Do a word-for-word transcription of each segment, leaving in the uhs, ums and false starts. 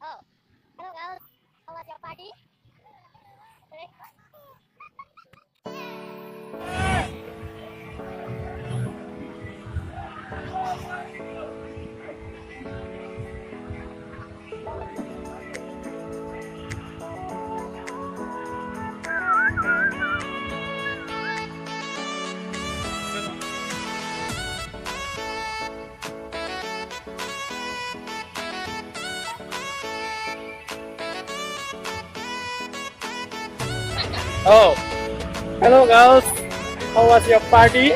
Oh, hello girls. How was your party? Oh, hello girls. How was your party?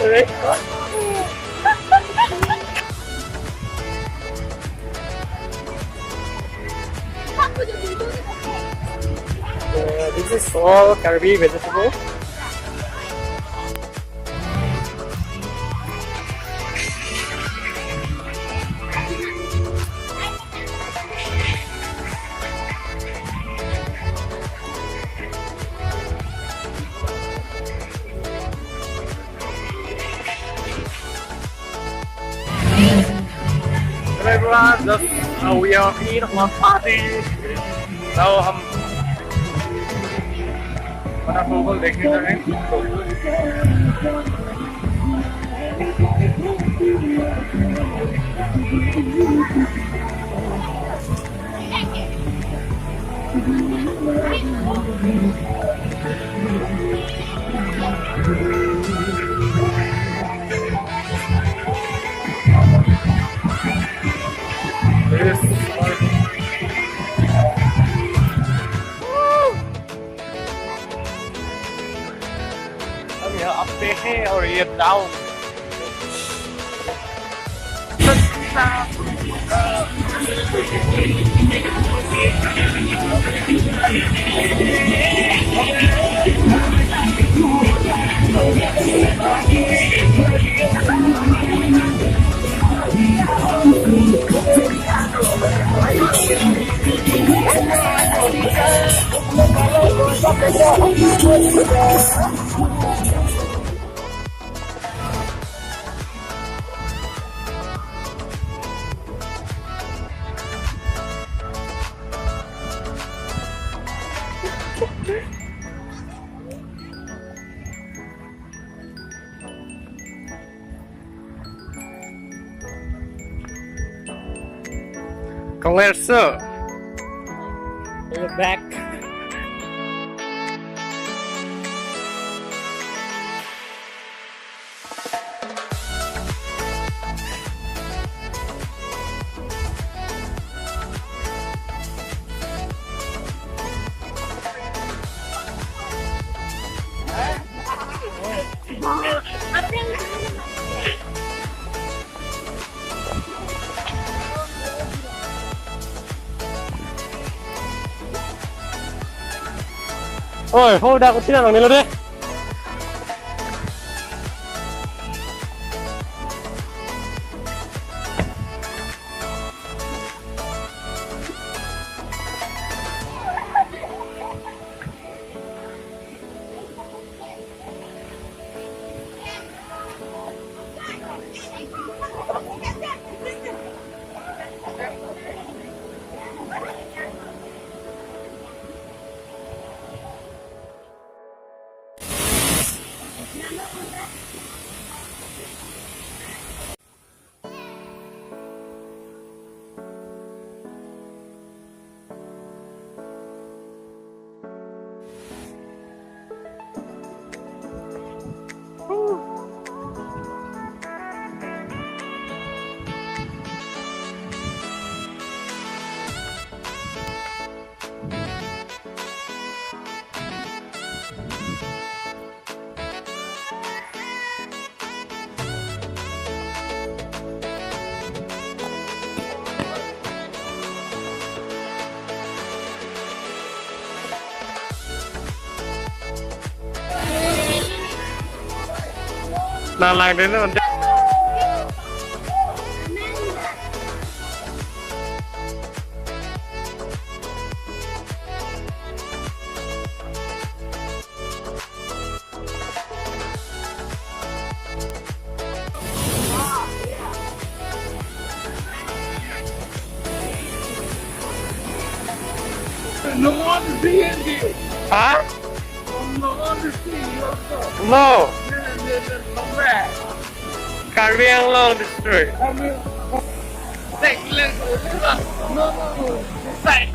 Re- Uh, this is all Karbi vegetable. Hello everyone, just uh, we are in our party. Now हम बड़ा गोगल देखने जा रहे हैं। हम यहाँ up पे हैं और ये down। Kongwerso. We're back. Oi, hold up, utina nang nilo de. Nang lang dei non. No one is seeing you. Huh? No one is seeing you. No. No, no, no, no, no. Karbi Anglong district. I mean, like, like, no, no, no. Like,